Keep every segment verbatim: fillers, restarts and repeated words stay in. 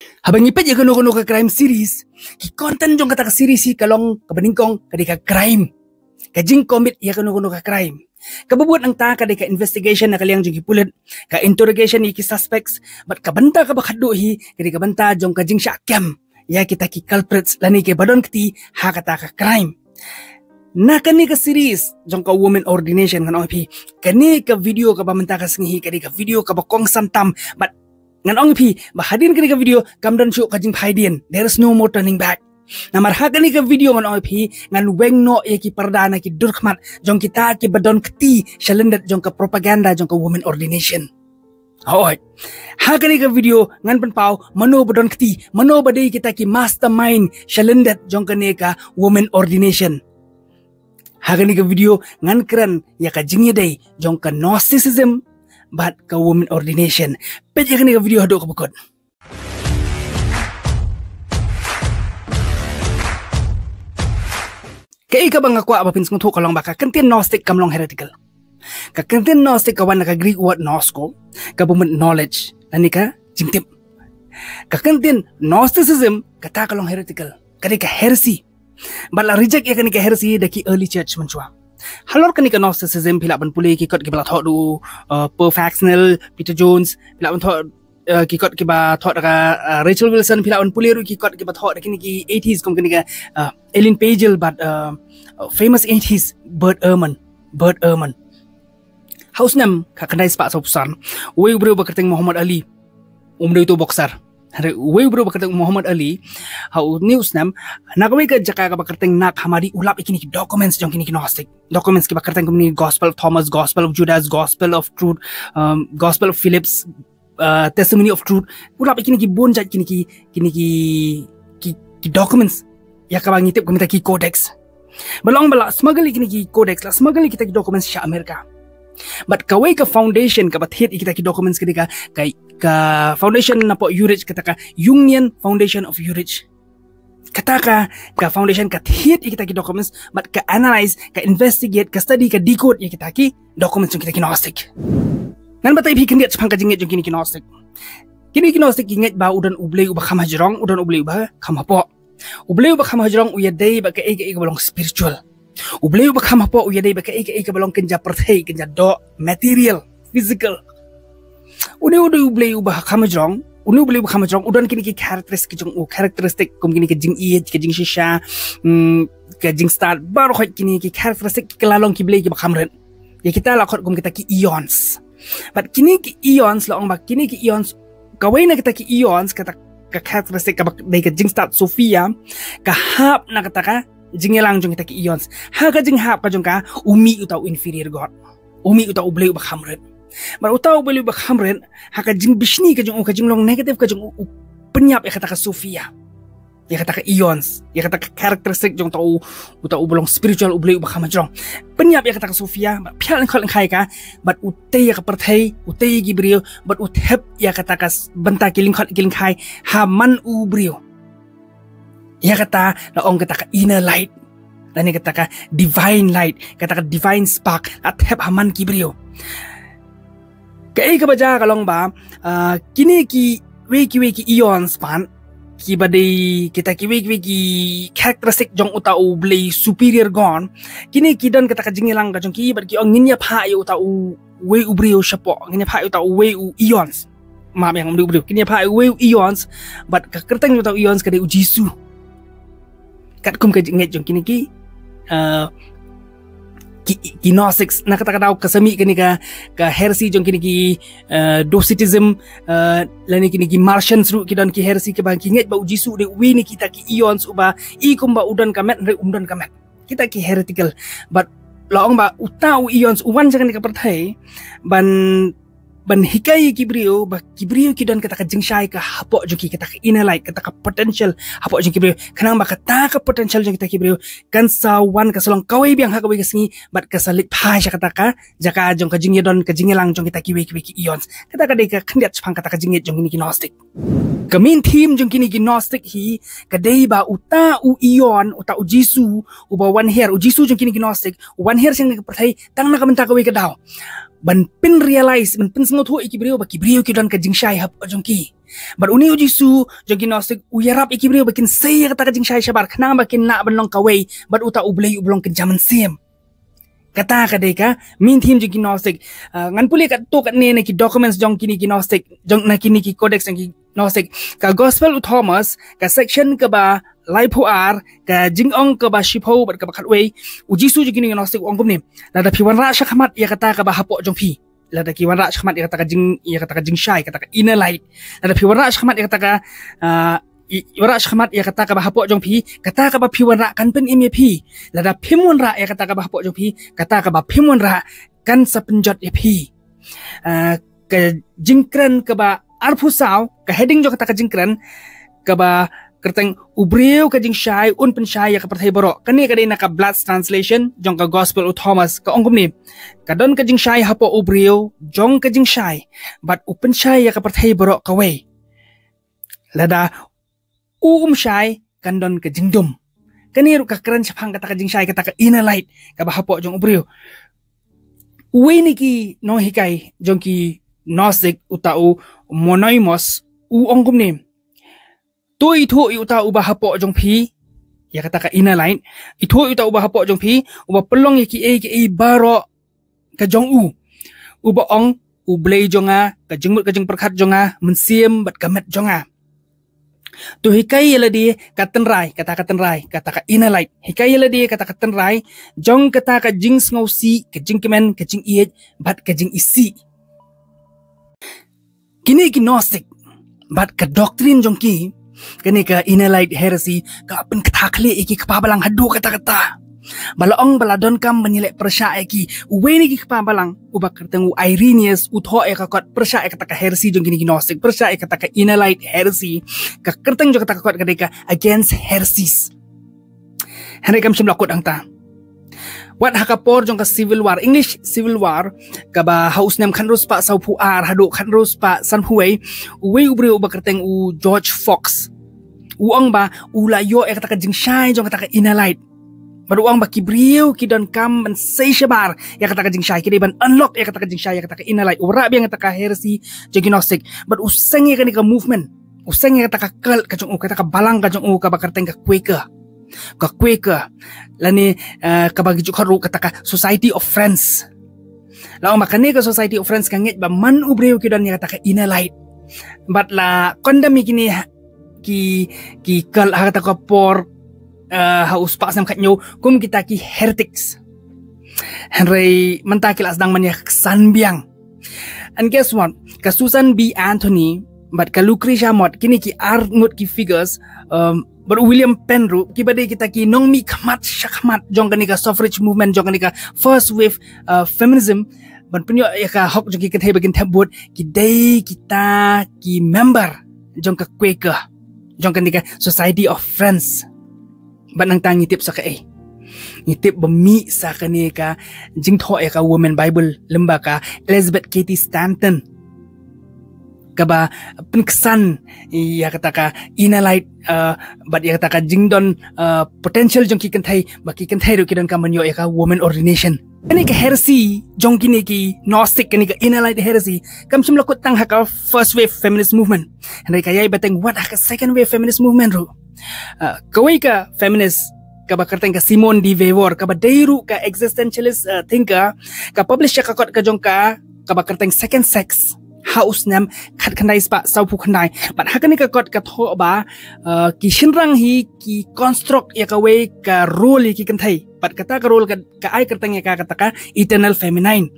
Haba ngi peit ïa kano kano ka crime series, ki content jong kata ka series hi ka long kaba nyngkong ka dei ka crime. Ka jingcommit ïa kano kano ka crime. Kaba bud nangta ka dei ka investigation na ka liang jong ki pulit, ka interrogation ïa ki suspects, bad ka bynta kaba khatduh hi ka dei ka bynta jong ka jingshah kem ïa kita ki culprits lane kiba don kti ha kata ka crime. Na kane ka series jong ka women ordination, ngan ong ïa phi, kane ka video kaba mynta ka sngi hi ka dei ka video kaba kongsan tam, bad ngan ong ïa phi ba hadien kane ka video kam don shuh ka jingphai dien. There is no more turning back. Namar ha kane ka video ngan ong ïa phi, ngan weng noh ïa ki parda na ki durkhmat jong kita kiba don kti sha lyndet jong ka propaganda jong ka women ordination. Hooid. Ha kane ka video ngan pynpaw mano ba don kti, mano ba dei kita ki mastermind sha lyndet jong kane ka women ordination. Ha kane ka video ngan kren ïa ka jingïadei jong ka Gnosticism bad ka women ordination. Peit ïa kane ka video haduh kaba kut. Kaei kaba nga kwah ba phin sngewthuh ka long ba ka kyntien Gnostic kam long heretical. Ka kyntien Gnostic ka wan na ka Greek word gnosko, kaba mut knowledge, lane ka jingtip. Ka kyntien Gnosticism kata ka long heretical, ka dei ka heresy. Bad la reject ïa kane ka heresy da ki early church mynshuwa. Halor kane ka Gnosticism phi lah ban pule ki kot kiba la thoh da u, uh, Peter Faxnell, Peter Jones, phi lah ban thoh, uh, ki kot kiba thoh da ka, uh, Rachel Wilson, phi lah ban pule ruh ki kot kiba thoh da kine ki atheist kum kane ka, uh, Elaine Pagel bad, uh, uh, famous atheist Bert Ehrman, Bert Ehrman. Ha u snem khatkhyndai spah sawphew san, uwei u briew ba kyrteng Muhammad Ali, um dei uto u boxer. Hynrei uwei u briew ba kyrteng Muhammad Ali, ha une u snem, na kawei ka jaka kaba kyrteng Nag Hammadi u lap ïa kine ki documents jong kine ki Gnostic. Documents kiba kyrteng kum kine ki Gospel of Thomas, Gospel of Judas, Gospel of Truth, um, Gospel of Phillips, uh, Testimony of Truth. U lap ïa kine ki bun jait kine ki, kine ki, ki, ki documents ïa kaba ngi tip kum kita ki codex. Ba long ba la smuggle ïa kine ki codex, la smuggle ïa kita ki documents sha America. Bad kawei ka foundation kaba thied ïa kita ki documents ka dei ka, ka, ka foundation napoh Zurich, kata ka Jungian Foundation of Zurich. Kata ka, ka foundation ka thied ïa kita ki documents, bad ka analyze, ka investigate, ka study, ka decode ïa kita ki documents jong kita ki Gnostic. Ngan batai ïa phi khyndiat shaphang ka jingngeit jong kine ki Gnostic. Kine ki Gnostic ki ngeit ba u don U Blei uba kham hajrong, u don U Blei uba kham hapoh. U Blei uba kham hajrong u ïadei bad kaei kaei kaba long spiritual. U Blei uba kham hapoh u ïadei bad kaei kaei kaba long kynja pyrthei, kynja doh, material, physical. Une u dei U Blei uba kham hajrong, une U Blei uba kham hajrong u don kine ki characteristic jong u, characteristic kum kine ka jingïeit, ka jingshisha, mm, ka jingstad, baroh kine ki characteristic ki la long ki blei kiba kham rit. Ïa kita la khot kum kita ki eons. Bad kine ki eons, la ong ba kine ki eons, kawei na kita ki eons, kata ka characteristic kaba dei ka jingstad Sophia, ka hap na kata ka jingïalang jong kita ki eons. Ha ka jinghap ka jong ka, u mih uta u inferior god. U mih uta U Blei uba kham rit. Bad uta U Blei uba kham rit, ha ka jingbishni ka jong u, ka jinglong negative ka jong u, u pynïap ïa kata ka Sophia. Ïa kata ka eons, ïa kata ka characteristic jong uta u, uta uba long spiritual U Blei uba kham hajrong. Pynïap ïa kata ka Sophia, bad phiah lyngkhot lyngkhai ka, bad u tei ïa ka pyrthei, u tei ïa ki briew, bad u thep ïa kata ka s-, bynta ki lyngkhot ki lyngkhai, ha man u briew. Ïa kata la ong kata ka inner light, lane kata ka divine light, kata ka divine spark, la thep ha man ki briew. Kaei kaba jia ka long ba, ah, kine kiwei kiwei ki eons pat, kiba dei kita kiwei kiwei ki characteristic jong uta U Blei superior god, kine ki don kata ka jingïalang ka jong ki bad ki ong ngin ïa phah ïa uta uwei u briew shapoh, ngin ïa phah ïa uta uwei u eons. Map ïa nga, um dei u briew, ngin ïa phah ïa uwei u eons, bad ka kyrteng jong uta u eons ka dei u Jisu. Katkum ka jingngeit jong kine ki, eh, ki, ki Gnostics, na kata ka daw ka sa mih kane ka, ka heresy jong kine ki, eh, Docetism, eh, lane kine ki Marcions ruh ki don ki heresy kiba ki ngeit ba u Jisu u dei uwei na kita ki eons uba i kumba u don ka met, hynrei um don ka met. Kita ki heretical. Bad la ong ba uta u eons u wan sha kane ka pyrthei ban, ban hikai ïa ki briew ba ki briew ki don kata ka jingshai ka hapoh jong ki, kata ka inner light, kata ka potential hapoh jong ki briew. Khnang ba kata ka potential jong kita ki briew kan sa wan, ka sa long kawei biang ha kawei ka sngi, bad ka sa leit phai sha kata ka jaka jong ka jingïadon, ka jingïalang jong kita kiwei kiwei ki eons. Kata ka dei ka khyndiat shaphang kata ka jingngeit jong kine ki Gnostic. Ka main theme jong kine ki Gnostic hi ka dei ba uta u eon, uta u Jisu uba wan hiar, u Jisu jong kine ki Gnostic u wan hiar sha kane ka pyrthei tang na ka bynta kawei ka daw. ban pynrealize, ban pynsngewthuh ïa ki briew ba ki briew ki don ka jingshai hapoh jong ki. Bad une u Jisu jong ki Gnostic u ïarap ïa ki briew ba kin sei ïa kata ka jingshai shabar khnang ba kin lah ban long kawei bad uta U Blei uba long kynja mynsiem. Kata ka dei ka main theme jong ki Gnostic. Ah, ngan pule katto katne na ki documents jong kine ki Gnostic, jong na kine ki codex jong ki Gnostic. Ka Gospel u Thomas, ka section kaba laiphew ar, ka jingong kaba shiphew bad kaba khatwei, u Jisu jong kine ki Gnostic u ong kumne: Lada phi wanrah shakhmat ïa kata kaba hapoh jong phi, lada ki wanrah shakhmat ïa kata ka jing, ïa kata ka jingshai, kata ka inner light, lada phi wanrah shakhmat ïa kata ka, ah, i, wanrah shakhmat ïa kata kaba hapoh jong phi, kata kaba phi wanrah kan pynim ïa phi. Lada phim wanrah ïa kata kaba hapoh jong phi, kata kaba phim wanrah kan sa pynjot ïa phi. Ah, ka jingkren kaba arphew saw, ka heading jong kata ka jingkren kaba kyrteng: U briew ka jingshai un pynshai ïa ka pyrthei baroh. Kane ka dei na ka Black's translation jong ka Gospel u Thomas, ka ong kumne: Ka don ka jingshai hapoh u briew jong ka jingshai, bad u pynshai ïa ka pyrthei baroh kawei. Lada u um shai, kan don ka jingdum. Kane ruh ka kren shaphang kata ka jingshai, kata ka inner light kaba hapoh jong u briew. Uwei na ki nonghikai jong ki Gnostic, uta u Monoimos, u ong kumne: To ithuh ïa uta uba hapoh jong phi, ïa kata ka inner light. Ithuh ïa uta uba hapoh jong phi, uba pynlong ïa kiei kiei baroh ka jong u, uba ong: U Blei jong nga, ka jingmut ka jingpyrkhat jong nga, mynsiem bad ka met jong nga. To hikai ïa lade ka tynrai, kata ka tynrai, kata ka inner light. Hikai ïa lade kata ka tynrai jong kata ka jingsngewsih, ka jingkmen, ka jingïeit bad ka jingisih. Kine ki Gnostic bad ka doctrine jong ki, kane ka inner light heresy, ka pynkthah khlieh ïa ki kpa balang haduh katta katta. Ba la ong ba la donkam ban ïaleh pyrshah ïa ki. Uwei na ki kpa balang uba kyrteng u Irenaeus u thoh ïa ka kot pyrshah ïa kata ka heresy jong kine ki Gnostic, pyrshah ïa kata ka inner light heresy. Ka kyrteng jong kata ka kot ka dei ka Against Heresies. Hynrei kam shym la kut hangta. Wat ha ka por jong ka Civil War, English Civil War, kaba ha u snem khathynriew spah sawphew ar haduh khathynriew spah sanphew wei, uwei u briew uba kyrteng u George Fox, u ong ba u la ïoh ïa kata ka jingshai jong kata ka inner light. Bad u ong ba ki briew ki donkam ban sei shabar ïa kata ka jingshai, ki dei ban unlock ïa kata ka jingshai, ïa kata ka inner light. U rah biang ïa kata ka heresy jong ki Gnostic. Bad u seng ïa kane ka movement, u seng ïa kata ka cult ka jong u, kata ka balang ka jong u kaba kyrteng ka Quaker. Ka Quaker, lane, eh, kaba ki ju khot ruh kata ka Society of Friends. La ong ba kane ka Society of Friends ka ngeit ba man u briew ki don ïa kata ka inner light. Bad la condemn ïa kine ha, ki, ki cult ha kata ka por, eh, ha u spah snem khathynñiew kum kita ki heretics. Hynrei mynta ki la sdang ban ïaksan biang. And guess what? Ka Susan B Anthony bad ka Lucretia Mott, kine ki ar ngut ki figures, um, bad u William Penn ruh, kiba dei kita ki nongmihkhmat shakhmat jong kane ka suffrage movement, jong kane ka first wave, uh, feminism, ban pynïoh ïa ka hok jong ki kynthei ba kin thep vote, ki dei kita ki member jong ka Quaker, jong kane ka Society of Friends. Bad nangta ngi tip sa kaei? Ngi tip ba mih sa kane ka jingthoh ïa ka Women Bible lyngba ka Elizabeth Cady Stanton, kaba pynksan ïa kata ka inner light, uh, bad ïa kata ka jingdon, uh, potential jong ki kynthei, ba ki kynthei ruh ki donkam ban ïoh ïa ka women ordination. Kane ka heresy jong kine ki Gnostic, kane ka inner light heresy, kam shym la kut tang ha ka first wave feminist movement. Hynrei ka ïai bteng wat ha ka second wave feminist movement ruh. Uh, kawei ka feminist kaba kyrteng ka Simone de Beauvoir, kaba dei ruh ka existentialist, uh, thinker, ka publish ïa ka kot ka jong ka kaba kyrteng Second Sex ha u snem khatkhyndai spah sawphew khyndai. Bad ha kane ka kot ka thoh ba, uh, ki shynrang hi ki construct ïa kawei ka role ïa ki kynthei. Bad kata ka role ka, ka ai kyrteng ïa ka kata ka eternal feminine.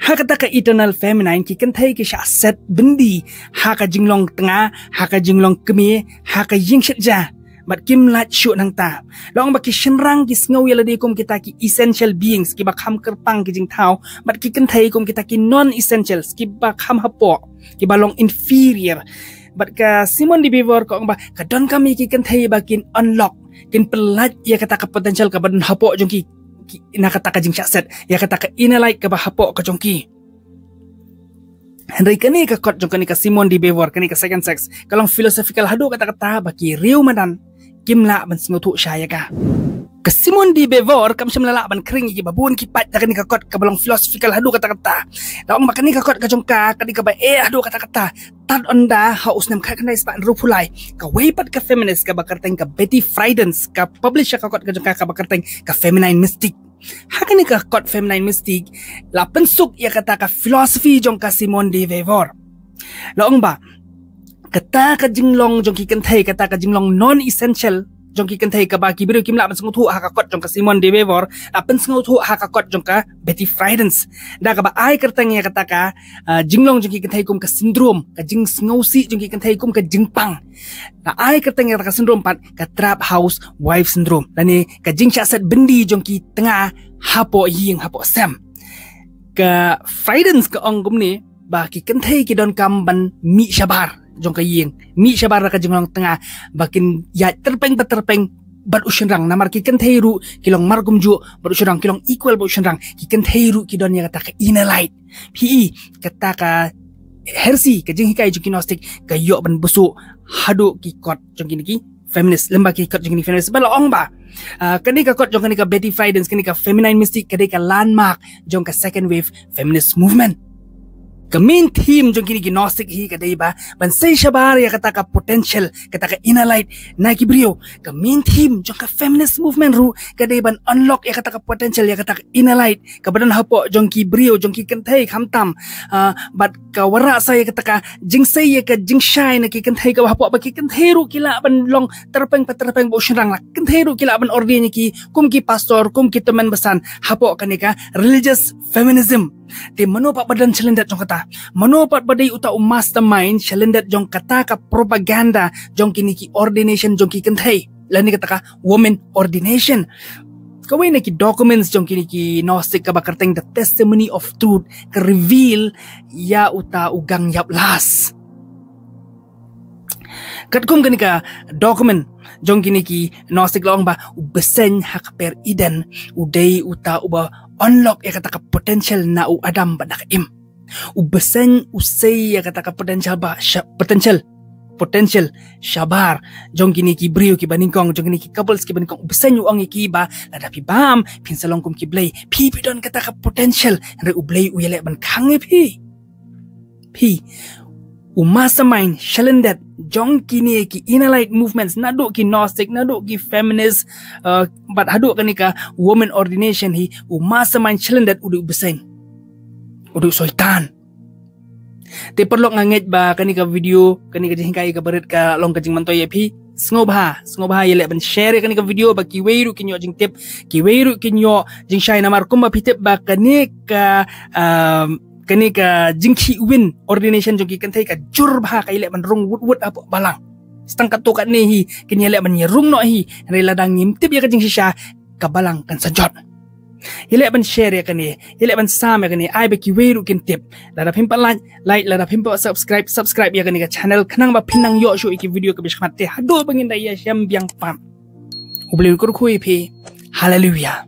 Ha kata ka eternal feminine ki kynthei ki shah set byndi ha ka jinglong tnga, ha ka jinglong kmie, ha ka ïing shet ja. Bad kim lait shuh nangta. La ong ba ki shynrang ki sngew ïa lade kum kita ki essential beings, kiba kham kyrpang ki jingthaw, bad ki kynthei kum kita ki non-essentials, kiba kham hapoh, kiba long inferior. Bad ka Simone de Beauvoir ka ong ba ka donkam ïa ki kynthei ba kin unlock, kin pynlait ïa kata ka potential kaba don hapoh jong ki, ki, na kata ka jingshah set ïa kata ka inner light kaba hapoh ka jong ki. Hynrei kane ka kot jong kane ka Simone de Beauvoir, kane ka Second Sex, ka long philosophical haduh katta katta ba ki riew madan kim lah ban sngewthuh shai ïa ka. Simone de Beauvoir kam shym la lah ban khring ïa kiba bun ki paid da kane ka kot kaba long philosophical haduh katta katta. La ong ba kane ka kot ka jong ka ka dei kaba eh haduh katta katta. Tad ynda ha u snem khatkhyndai spah hynriewphew lai, kawei pat ka feminist kaba kyrteng ka Betty Friedan ka publish ïa ka kot ka jong ka kaba kyrteng ka Feminine Mystique. Ha kane ka kot Feminine Mystique la pynsuk ïa kata ka philosophy jong ka Simone de Beauvoir. La ong ba kata ka jinglong jong ki kynthei, kata ka jinglong non essential jong ki kynthei kaba ki briew kim lah ban sngewthuh ha ka kot jong ka Simone de Beauvoir, la pynsngewthuh ha ka kot jong ka Betty Friedan. Da kaba ai kyrteng ïa kata ka, ah, jinglong jong ki kynthei kum ka syndrome, ka jingsngewsih jong ki kynthei kum ka jingpang. La ai kyrteng ïa kata ka syndrome pat ka trap housewife syndrome, lane ka jingshah set byndi jong ki tnga hapoh ïing hapoh sem. Ka Friedan ka ong kumne ba ki kynthei ki donkam ban mih shabar jong ka ïing, mih shabar da ka jinglong tnga, ba kin ïaid tyrpeng ba tyrpeng bad u shynrang, namar ki kynthei ruh ki long markumjuh bad u shynrang, ki long equal bad u shynrang, ki kynthei ruh ki don ïa kata ka inner light. Phi i, kata ka hersey, ka jinghikai jong ki Gnostic ka ïoh ban buh shuh haduh ki kot jong kine ki feminist, lem bad ki kot jong kine ki feminist. Ba la ong ba, ah, kane ka kot jong kane ka Betty Friedan, kane ka Feminine Mystique ka dei ka landmark jong ka second wave feminist movement. Ka main theme jong kine ki Gnostic hi ka dei ba ban sei shabar ïa kata ka potential, kata ka inner light na ki briew. Ka main theme jong ka feminist movement ruh ka dei ban unlock ïa kata ka potential, ïa kata ka inner light kaba don hapoh jong ki briew, jong ki kynthei khamtam. Ah, bad ka wanrah sa ïa kata ka jingsei ïa ka jingshai na ki kynthei kaba hapoh, ba ki kynthei ruh ki lah ban long tyrpeng ba tyrpeng bad u shynrang, la kynthei ruh ki lah ban ordain ïa ki kum ki pastor, kum ki tymmen basan hapoh kane ka religious feminism. Te mano pat ba don shalyndet jong kata? Mano pat ba dei uta u mastermind shalyndet jong kata ka propaganda jong kine ki ordination jong ki kynthei, lane kata ka women ordination? Kawei na ki documents jong kine ki Gnostic kaba kyrteng The Testimony of Truth ka reveal ïa uta u gang ïap last. Katkum kane ka document jong kine ki Gnostic la ong ba u bseiñ ha ka per Eden u dei uta uba unlock ïa kata ka potential na u Adam bad na ka Im. U bseiñ u sei ïa kata ka potential ba sha-, potential, potential shabar jong kine ki briew kiba nyngkong, jong kine ki couples kiba nyngkong. U bseiñ u ong ïa ki ba lada phi bam phin sa long kum ki blei, phi phi don kata ka potential, hynrei u Blei u ïaleh ban khang ïa phi. Phi, u mastermind shalyndet jong kine ki inner light movements, naduh ki Gnostic, naduh ki feminist, uh, bad haduh kane ka women ordination hi, u mastermind shalyndet u dei u bseiñ, u dei u Soitan. Te paralok, nga ngeit ba kane ka video, kane ka jinghikai kaba rit ka long ka jingmyntoi ïa phi. Sngewbha, sngewbha ïaleh ban share ïa kane ka video ba kiwei ruh kin ïoh jingtip, kiwei ruh kin ïoh jingshai, namar kumba phi tip ba kane ka, um, kane ka jingkhih win ordination jong ki kynthei ka jur bha, ka ïaleh ban rung wut wut hapoh balang. Tang katto katne hi kin ïaleh ban ïarung noh hi, hynrei lada ngim tip ïa ka jingshisha, ka balang kan sa jot. Ïaleh ban share ïa kane, ïaleh ban sam ïa kane, ai ba kiwei ruh kin tip. Lada phim pat like, like, lada phim pat subscribe, subscribe ïa kane ka channel khnang ba phin nang ïoh shuh ïa ki video kiba shakhmat. Te haduh ban ngin da ïashem biang pat, U Blei un kyrkhu ïa phi. Hallelujah.